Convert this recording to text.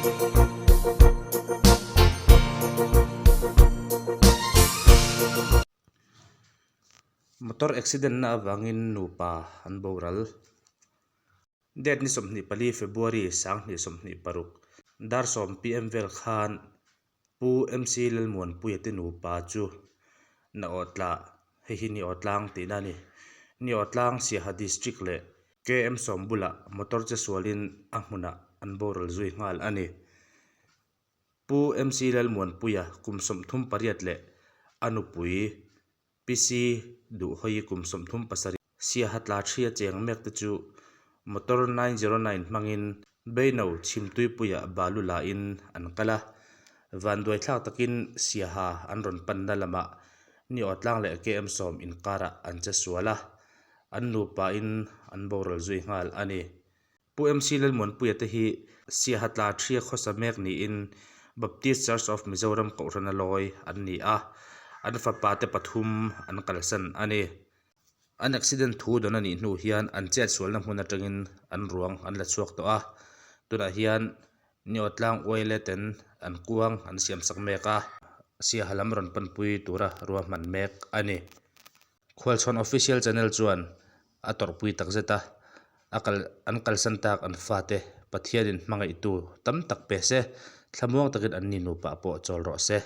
Motor accident na avangin nupa an boral. Date ni 24 February 2026 dar 10 pm vel khan Pu MC Lalmuanpuia te nupa chu na aw tlah, hei hi ni aw tlang tihna a ni, ni aw tlang Siaha District leh KM sawm bulah motor che sualin a hmunah an boral zui nghal a ni. Pu MC Lalmuanpuia kum 38 leh a nupui PC Duhhawi kum 37 Siaha tla thria cheng mek te chu motor 909 hmangin Beino chhimtuipuiah balu lain an kal a, vanduaithlak takin Siaha an rawn panna lamah ni awtlang leh KM sawm inkarah an che sual a, an nupain an boral zui nghal a ni. Pu MC Lalmuanpuia te hi Siaha tla thria khawsa mek niin Baptist Church of Mizoram Kohhrana lawi an ni a, an fapa te pathum an kalsan a ni. An accident thu dawn a nih hnu hian an chetsualna hmun atangin an ruang an la chhuak tawh a, tunah hian Niawtlang uaile ten an kuang an siamsak mek a, Siaha lam rawn panpui tura ruahman mek a ni. Khualchhawn Official Channel chuan a tawrhpui takzet a, a kal an kalsan tak an fate Pathianin hmangaihtu tam tak pe se, thlamuang takin an ni nupa pawh chawl rawh se.